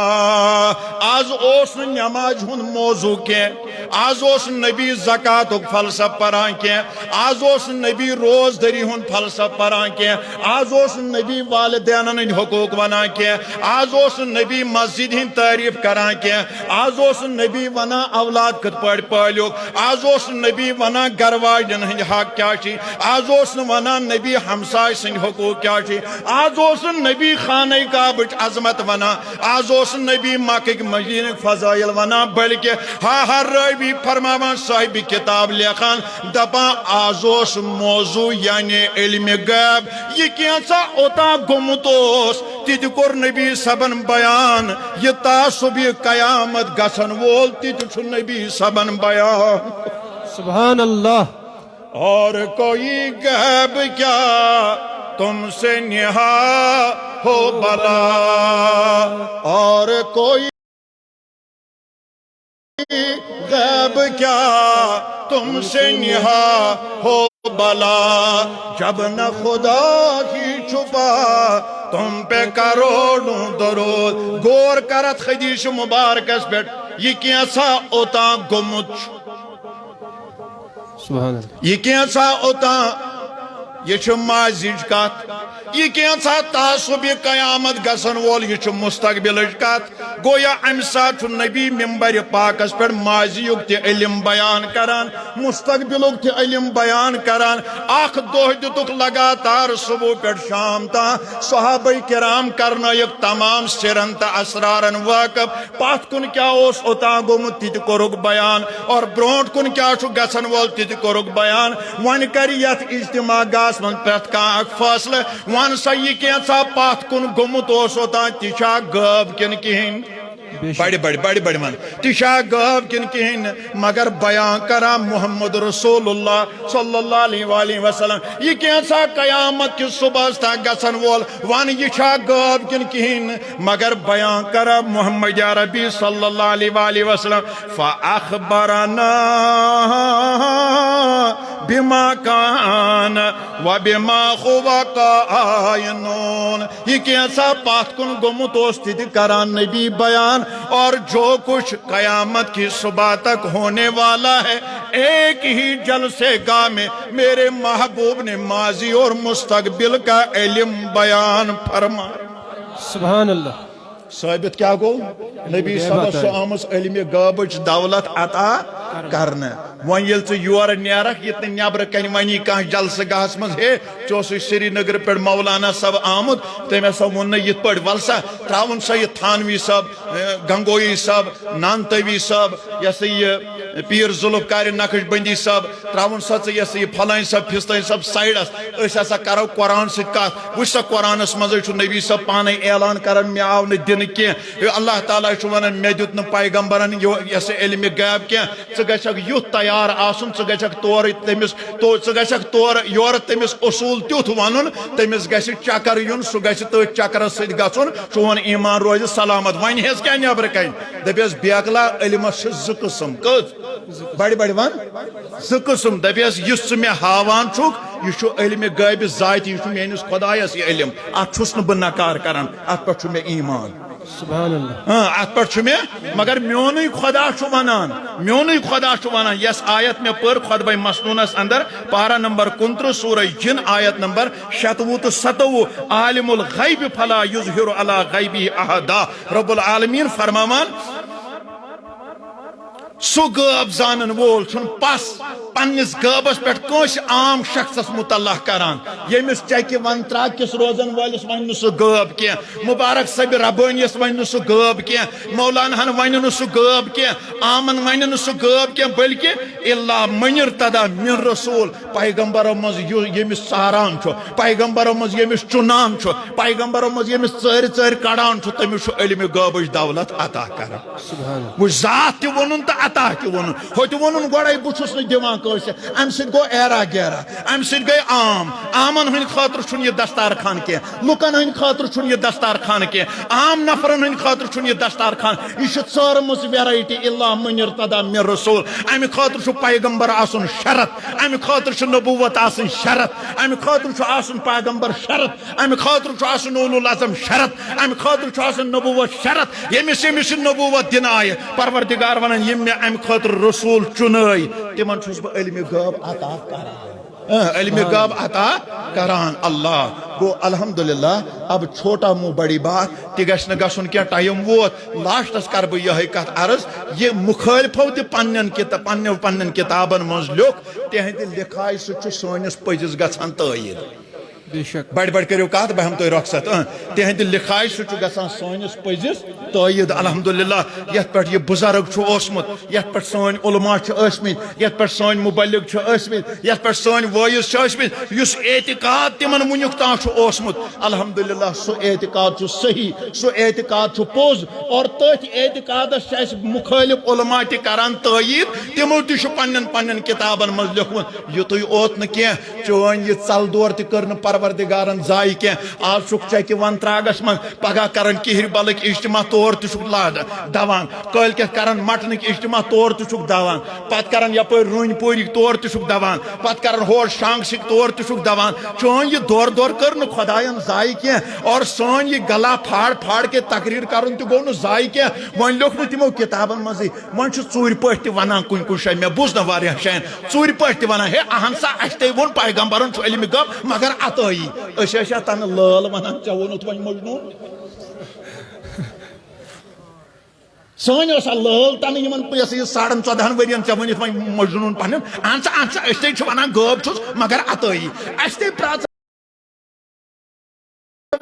از اوس نہٕ نمازِ ہُنٛد موضوع کینٛہہ، از اوس نہٕ نبی زکاتُک فلسفہٕ پران کینٛہہ، از اوس نہٕ نبی روزدٔری ہُنٛد فلسفہٕ پران کینٛہہ، از اوس نہٕ نبی والدینن ہٕنٛدۍ حقوق ونان کینٛہہ، از اوس نہٕ نبی مسجد ہٕنٛدۍ تعریف کران کینٛہہ، از اوس نہٕ نبی ونان اولاد کِتھ پٲٹھۍ پٲلیوکھ، از اوس نہٕ نبی ونان گرٕ واجٮ۪ن ہٕنٛدۍ حق کیٛاہ چھِ، از اوس نہٕ ونان نبی ہمساے سٕنٛدۍ حقوق کیٛاہ چھِ، از اوس نہٕ نبی خانہ کعبٕچ عظمت ونان، از اوس نہٕ نبی مکٕکۍ مدیٖنٕکۍ فضائل ونان، بلکہ ہا ہر رٲوی فرماوان، صاحب کتاب لیکھان، دپان، از اوس موضوع یعنی علم غیب، یہِ کینٛژھا اوٚتام گوٚمُت اوس، تہِ تہِ کوٚر نبی صٲبن بیان، یہِ تعصب، یہِ قیامت گژھن وول، تہِ تہِ چھُ نبی صٲبن بیان۔ سبحان اللہ۔ اور کوئی غیب کیا تم سے نہا ہو بھلا، اور کوئی غیب کیا تم سے نہا ہو بھلا، جب نہ خدا ہی چھپا تم پہ کروڑوں درود۔ غور کر اتھ حدیث مبارکس پٮ۪ٹھ، یہِ کینٛژھا اوٚتام گوٚمُت چھُ۔ سبحان اللہ۔ یہِ کینٛژھا اوٚتام، یہِ چھُ ماضیٕچ کتھ۔ یہِ کینٛژھا تعصب، یہِ قیامت گژھن وول، یہِ چھُ مستقبلٕچ کتھ۔ گویا امہِ ساتہٕ چھُ نبی منبرِ پاکس پٮ۪ٹھ ماضیُک تہِ علم بیان کران، مستقبلُک تہِ علم بیان کران۔ اکھ دۄہ دِتُکھ لگاتار صبح پٮ۪ٹھ شام تام، صحابہ کرام کرنٲیِکھ تمام سرن تہٕ اسرارن واقف۔ پتھ کُن کیٛاہ اوس اوٚتام گوٚمُت، تہِ تہِ کوٚرُکھ بیان، اور برونٛٹھ کُن کیٛاہ چھُ گژھن وول، تہِ تہِ کوٚرُکھ بیان۔ وۄنۍ کرِ یتھ اجتماع گاہس منٛز پرٛٮ۪تھ کانٛہہ اکھ فٲصلہٕ، وَن سا، یہِ کینٛژھا پتھ کُن گوٚمُت اوس اوٚتام، تہِ چھا غٲب کِنہٕ کِہیٖنۍ؟ بے شک۔ بڑِ، بڑِ، بڑِ، بڑِ وَن۔ تہِ چھا غٲب کِنہٕ کِہیٖنۍ نہٕ؟ مگر بیان کران محمد رسول اللہ صلی اللہ علیہ وآلہ وسلم۔ یہِ کینٛژھا قیامت کِس صبحس تام گژھن وول، وَن، یہِ چھا غٲب کِنہٕ کِہیٖنۍ نہٕ؟ مگر بیان کران محمد عربی صلی اللہ علیہ وآلہ وسلم، فأخبرنا بما كان وبما هو كائن۔ یہِ کینٛژھا پتھ کُن گوٚمُت اوس، تہِ تہِ کران نبی بیان، اور جو کچھ قیامت کی صبح تک ہونے والا ہے، ایک ہی جلسے گاہ میں میرے محبوب نے ماضی اور مستقبل کا علم بیان فرمایا۔ سبحان اللہ۔ ثٲبت کیٛاہ گوٚو؟ نبی صٲبس چھُ آمٕژ علمِ غٲبٕچ دولت عطا کرنہٕ۔ وۄنۍ ییٚلہِ ژٕ یورٕ نیرکھ، یہِ تہِ نٮ۪برٕ کنہِ وَنی کانٛہہ جلسہٕ گاہس منٛز، ہے، ژٕ اوسُے سرینگرٕ پٮ۪ٹھ مولانا صٲب آمُت، تٔمۍ ہسا ووٚن نہٕ یِتھ پٲٹھۍ، وَل سا، ترٛاوُن سا یہِ تھانوی صٲب، اے، گنگوئی صٲب، نانتوی صٲب، یہِ ہسا یہِ پیٖر ذوالفقار نقشبندی صٲب، ترٛاوُن سا ژٕ یہِ ہسا یہِ فلٲنۍ صٲب، فستٲنۍ صٲب سایڈس۔ أسۍ ہسا کرو قرآن سۭتۍ کتھ۔ وٕچھ سا، قرآنس منٛزٕے چھُ نبی صٲب پانے اعلان کران، مےٚ آو نہٕ دِنہٕ کینٛہہ۔ اللہ تعالیٰ چھُ ونان، مےٚ دیُت نہٕ پیغمبرن یہِ، یہِ ہسا علمِ غیب کینٛہہ۔ ژٕ گژھکھ یُتھ تیار آسُن، ژٕ گژھکھ تورٕ تٔمِس، تو-، ژٕ گژھکھ تورٕ یورٕ تٔمِس اصوٗل تیُتھ ونُن، تٔمِس گژھِ چکر یُن، سُہ گژھِ تٔتھۍ چکرس سۭتۍ گژھُن، چون ایمان روزِ سلامت۔ وۄنۍ ہیٚژ کیٛاہ نٮ۪برٕ کنہِ؟ دپیس، بیکلا، علمس چھِ زٕ قٕسم۔ کٔژ؟ بڑِ بڑِ ون۔ زٕ قٕسم۔ دپیس، یُس ژٕ مےٚ ہاوان چھُکھ، یہِ چھُ علمِ غٲبِ ذاتی، یہِ چھُ میٲنِس خۄدایس یہِ علم۔ اتھ چھُس نہٕ بہٕ نکار کران، اتھ پٮ۪ٹھ چھُ مےٚ ایمان۔ سبحان اللہ۔ ہاں، اتھ پٮ۪ٹھ چھُ مےٚ، مگر میونُے خۄدا چھُ ونان، میونُے خۄدا چھُ ونان، یۄس آیت مےٚ پٔر خطبہ مسنونس اندر، پارہ نمبر کُنترٕہ، سورہ جن، آیت نمبر شتوُہ تہٕ ستوُہ، عالم الغیب فلا یظہر علی غیبہ احدا۔ رب العالمین فرماوان، سُہ غٲب زانن وول چھُنہٕ پس پننِس غٲبس پٮ۪ٹھ کٲنٛسہِ عام شخصس مطلع کران، ییٚمِس چکہِ ون ترٛکھ کِس روزن وٲلِس ونہِ نہٕ سُہ غٲب کینٛہہ، مبارک صٲبِ ربٲنیس ونہِ نہٕ سُہ غٲب کینٛہہ، مولاناہن ونہِ نہٕ سُہ غٲب کینٛہہ، عامن ونہِ نہٕ سُہ غٲب کینٛہہ، بلکہ الا من ارتضی من رسول، پیغمبرو منٛز یُ-، ییٚمِس ژاران چھُ، پیغمبرو منٛز ییٚمِس چُنان چھُ، پیغمبرو منٛز ییٚمِس ژٲرۍ ژٲرۍ کڑان چھُ، تٔمِس چھُ علمِ غٲبٕچ دولت عطا کران۔ سبحان اللہ۔ وٕچھ، ذات تہِ ووٚنُن تہٕ عطا تہِ ووٚنُن۔ ہُہ تہِ ووٚنُن گۄڈَے، بہٕ چھُس نہٕ دِوان ٲسِتھ، امہِ سۭتۍ گوٚو ایرا گیرا، امہِ سۭتۍ گٔے عام۔ عامن ہٕنٛدِ خٲطرٕ چھُنہٕ یہِ دستارخان کینٛہہ، لُکن ہٕنٛدِ خٲطرٕ چھُنہٕ یہِ دستارخان کینٛہہ، عام نفرن ہٕنٛدِ خٲطرٕ چھُنہٕ یہِ دستارخان۔ یہِ چھِ ژٲرمٕژ ویرایٹی، الا من ارتضی من رسول۔ امہِ خٲطرٕ چھُ پیغمبر آسُن شرط، امہِ خٲطرٕ چھُ نبوت آسٕنۍ شرط، امہِ خٲطرٕ چھُ آسُن پیغمبر شرط، امہِ خٲطرٕ چھُ آسُن اولو العزم شرط، امہِ خٲطرٕ چھُ آسُن نبوت شرط۔ ییٚمِس ییٚمِس یہِ نبوت دِنہٕ آیہِ، پروردگار ونان، یِم مےٚ امہِ خٲطرٕ رسول چُنٲے، تِمن چھُس بہٕ علمِ غٲب عطا کران۔ اۭں، علمِ غٲب عطا کران۔ اللہ گوٚو، الحمدللہ۔ اب چھوٹا منہ بڑی بات تہِ گژھِ نہٕ گژھُن کینٛہہ، ٹائم ووت۔ لاسٹس کرٕ بہٕ یِہے کتھ عرض، یہِ مُخٲلفو تہِ پننٮ۪ن کِتا-، پننٮ۪و پننٮ۪ن کِتابن منٛز لیوٚکھ، تِہنٛدِ لِکھایہِ سۭتۍ چھُ سٲنِس پٔزِس گژھان تٲیٖد۔ بے شک۔ بڑِ بڑِ کٔرِو کتھ، بہٕ ہٮ۪مہٕ تۄہہِ رۄخصت۔ اۭں، تِہنٛدِ لِکھایہِ سۭتۍ چھُ گژھان سٲنِس پٔزِس تٲیٖد۔ الحمدللہ، یتھ پٮ۪ٹھ یہِ بُزرگ چھُ اوسمُت، یتھ پٮ۪ٹھ سٲنۍ علماء چھِ ٲسمٕتۍ، یتھ پٮ۪ٹھ سٲنۍ مبلغ چھِ ٲسمٕتۍ، یتھ پٮ۪ٹھ سٲنۍ وٲعظ چھِ ٲسمٕتۍ، یُس اعتقاد تِمن وُنیُک تام چھُ اوسمُت، الحمدللہ، سُہ اعتقاد چھُ صحیح، سُہ اعتقاد چھُ پوٚز۔ اور تٔتھۍ اعتقادس چھِ اَسہِ مُخٲلف علماء تہِ کران تٲیٖد، تِمو تہِ چھُ پننٮ۪ن پننٮ۪ن کِتابن منٛز لیوٚکھمُت۔ یُتُے اوت نہٕ کینٛہہ، چٲنۍ یہِ ژلہٕ دور تہِ کٔر نہٕ پروردگارن ضایع کینٛہہ۔ آز چھُکھ چکہِ ون تراگس منٛز، پگاہ کرن کِہرِ بلٕکۍ اجتماع، تور تہِ چھُکھ لاد-، دوان۔ کٲلۍ کٮ۪تھ کرن مٹنٕکۍ اجتماع، تور تہِ چھُکھ دوان۔ پتہٕ کرن یپٲرۍ روٗنۍ پوٗرِکۍ، تور تہِ چھُکھ دوان۔ پتہٕ کرن ہور شانگسٕکۍ، تور تہِ چھُکھ دوان۔ چٲنۍ یہِ دور دور کٔر نہٕ خۄداین ضایع کینٛہہ، اور سٲنۍ یہِ گلا پھاڑ پھاڑ کے تقریر کرُن تہِ گوٚو نہٕ ضایع کینٛہہ۔ وۄنۍ لیوٚکھ نہٕ تِمو کِتابن منٛزٕے۔ وۄنۍ چھُ ژوٗرِ پٲٹھۍ تہِ ونان کُنہِ کُنہِ جایہِ، مےٚ بوٗز نہٕ واریاہن جاین، ژوٗرِ پٲٹھۍ تہِ ونان، ہے، اہن سا، اسہِ تے ووٚن پیغمبرن چھُ علمِ غٲب، مگر عطٲیی۔ أسۍ ٲسۍ ہا تنہٕ لٲل ونان، ژےٚ ووٚنُتھ وۄنۍ مجنون۔ سٲنۍ ٲس ہا لٲل تنہٕ یِمن، یہِ ہسا یہِ ساڑن ژۄدہن ؤرین ژےٚ ؤنِتھ وۄنۍ مجنون پنُن۔ اہن سا، اہن سا، أسۍ تے چھِ ونان غٲب چھُس، مگر عطٲیی۔ اسہِ تے پرٛژھ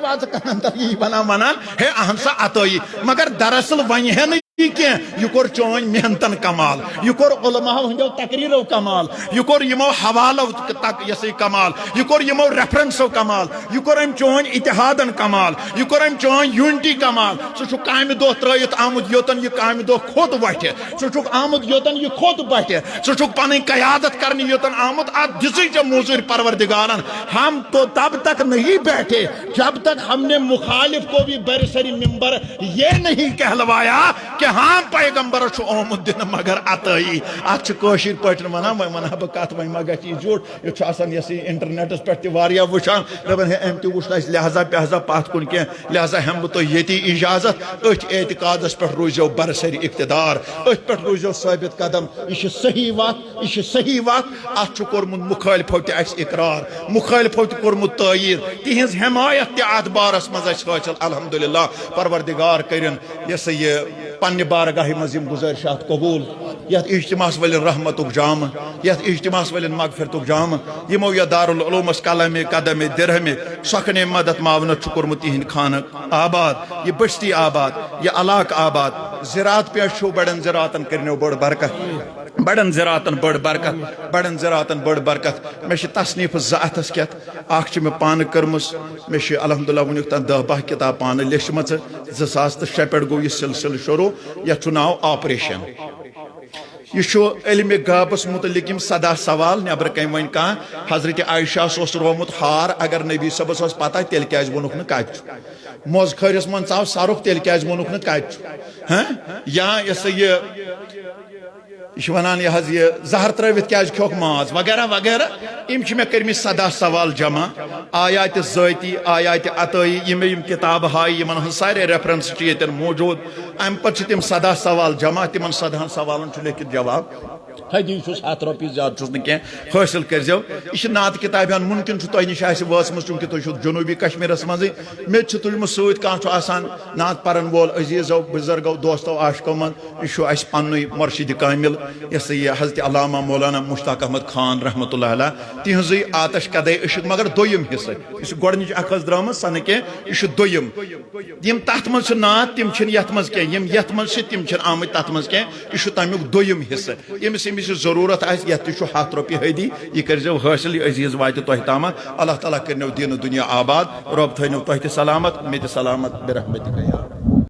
واژٕ کنن تل یی ونان ونان، ہے، اہن سا عطٲیی۔ مگر دراصل ونہِ ہے نہٕ یہِ کینٛہہ۔ یہِ کوٚر چٲنۍ محنتن کمال، یہِ کوٚر علماء ہٕنٛدیو تقریرو کمال، یہِ کوٚر یِمو حوالو تک، یہِ ہسا یہِ کمال، یہِ کوٚر یِمو ریفرنسو کمال، یہِ کوٚر أمۍ چٲنۍ اتحادن کمال، یہِ کوٚر أمۍ چٲنۍ یونٹی کمال۔ ژٕ چھُکھ کامہِ دۄہ ترٲیِتھ آمُت، یوٚتن یہِ کامہِ دۄہ کھوٚت وۄتھِ۔ ژٕ چھُکھ آمُت، یوٚتن یہِ کھوٚت وۄتھِ۔ ژٕ چھُکھ پنٕنۍ قیادت کرنہِ یوٚتن آمُت۔ اتھ دِژٕے ژےٚ موٚزوٗرۍ پروردگارن۔ ہم تو تب تک نہیں بیٹھے، جب تک ہم نے مخالف کو بھی برسر ممبر یہ نہیں کہلوایا کہ ہاں، پیغمبر چھُ آمُت دِنہٕ مگر عطٲیی۔ اتھ چھِ کٲشِر پٲٹھۍ ونان، وۄنۍ ونہٕ ہا بہٕ کتھ، وۄنۍ ما گژھِ یہِ زیوٗٹھ۔ یہِ چھُ آسان، یہِ ہسا یہِ انٹرنیٹس پٮ۪ٹھ تہِ واریاہ وٕچھان، دپان، ہے، أمۍ تہِ وٕچھ نہٕ اَسہِ لہذا پہذا پتھ کُن کینٛہہ، لہذا ہٮ۪مہٕ بہٕ تۄہہِ ییٚتی اجازت۔ أتھۍ اعتقادس پٮ۪ٹھ روٗززیو برسر اقتدار، أتھۍ پٮ۪ٹھ روٗززیو ثٲبت قدم۔ یہِ چھِ صحیح وتھ، یہِ چھِ صحیح وتھ۔ اتھ چھُ کوٚرمُت مُخٲلفو تہِ اَسہِ اقرار، مُخٲلفو تہِ کوٚرمُت تٲیٖد، تِہنٛز حمایت تہِ اتھ بارس منٛز اَسہِ حٲصِل۔ الحمدللہ، پروردگار کٔرِن یہِ ہسا یہِ پننہِ بارگاہہِ منٛز یِم گُزٲرِشات قبوٗل۔ یتھ اجتماعس ؤلِن رحمتُک جامہٕ، یتھ اجتماعس ؤلِن مغفرتُک جامہٕ۔ یِمو یتھ دارالعلومس قلمِ قدمِ درہمِ سۄکھنِ مدد معاونت چھُ کوٚرمُت، تِہنٛدِ خانہٕ آباد، یہِ بستی آباد، یہِ علاقہٕ آباد۔ زِراعت پیش چھُو، بڑٮ۪ن زِراعتن کٔرنو بٔڑ برکت، بڑٮ۪ن زِراعتن بٔڑ برکت، بڑٮ۪ن زِراعتن بٔڑ برکت۔ مےٚ چھِ تصنیٖفہٕ زٕ اتھس کٮ۪تھ، اکھ چھِ مےٚ پانہٕ کٔرمٕژ، مےٚ چھِ الحمدللہ وٕنیُک تام دَہ باہ کِتاب پانہٕ لیچھمَژٕ۔ زٕ ساس تہٕ شےٚ پٮ۪ٹھ گوٚو یہِ سلسلہٕ شروٗع، یَتھ چھُ ناو آپریشن۔ یہِ چھُ علمِ غٲبس مُتعلِق یِم سداہ سوال، نٮ۪برٕ کَنۍ وۄنۍ کانٛہہ حضرت عائشہ ہس اوس روومُت ہار، اگر نبی صٲبس ٲس پتہ، تیٚلہِ کیازِ ووٚنُکھ نہٕ کتہِ چھُ؟ موزٕ خٲرِس منٛز ژاو سرُپھ، تیٚلہِ کیازِ ووٚنُکھ نہٕ کتہِ چھُ؟ ہاں؟ یا یہِ ہسا یہِ یہِ چھُ وَنان، یہِ حظ یہِ زہر ترٲوِتھ کیازِ کھیوٚکھ ماز وغیرہ وغیرہ۔ یِم چھِ مےٚ کٔرمٕتۍ سداہ سوال جمع، آیاتِ ذٲتی، آیاتِ عطٲیی، یِم مےٚ یِم کِتابہٕ ہایہِ، یِمن ہٕنٛز سارے ریفرنس چھِ ییٚتٮ۪ن موجود۔ اَمہِ پتہٕ چھِ تِم سداہ سوال جمع، تِمن سدہن سوالن چھُ لیکھِتھ جواب۔ حدیث چھُس ہتھ رۄپیہِ، زیادٕ چھُس نہٕ کینٛہہ حٲصِل کٔرۍزیو۔ یہِ چھِ نعت کِتابہِ ہن مُمکِن چھُ تۄہہِ نِش آسہِ وٲژمٕژ، چوٗنٛکہِ تُہۍ چھِو جنوٗبی کشمیٖرس منٛزٕے۔ مےٚ تہِ چھُ تُلمُت سۭتۍ، کانٛہہ چھُ آسان نعت پرن وول عزیزو، بُزرگو، دوستو، عاشقو منٛز۔ یہِ چھُ اَسہِ پننُے مرشدِ کامل، یہِ ہسا یہِ حضرت علامہ مولانا مشتاق احمد خان رحمتہ اللہ علیہ، تِہنٛزٕے آتش کدے عشق، مگر دوٚیِم حصہٕ۔ یہِ چھُ گۄڈٕنِچ اکھ ٲس درٛامٕژ، سۄ نہٕ کینٛہہ، یہِ چھُ دوٚیِم۔ یِم تتھ منٛز چھِ نعت، تِم چھِنہٕ یتھ منٛز کینٛہہ، یِم یتھ منٛز چھِ، تِم چھِنہٕ آمٕتۍ تتھ منٛز کینٛہہ۔ یہِ چھُ تمیُک دوٚیِم حصہٕ۔ ییٚمِس ییٚمِس یہِ ضروٗرت آسہِ، یتھ تہِ چھُ ہتھ رۄپیہِ حٲدی، یہِ کٔرۍزیو حٲصِل، یہِ عزیز واتہِ تۄہہِ تامتھ۔ اللہ تعالیٰ کٔرِنو دیٖنہٕ دُنیا آباد، رۄب تھٲینو تۄہہِ تہِ سلامت، مےٚ تہِ سلامت، برحمتک یا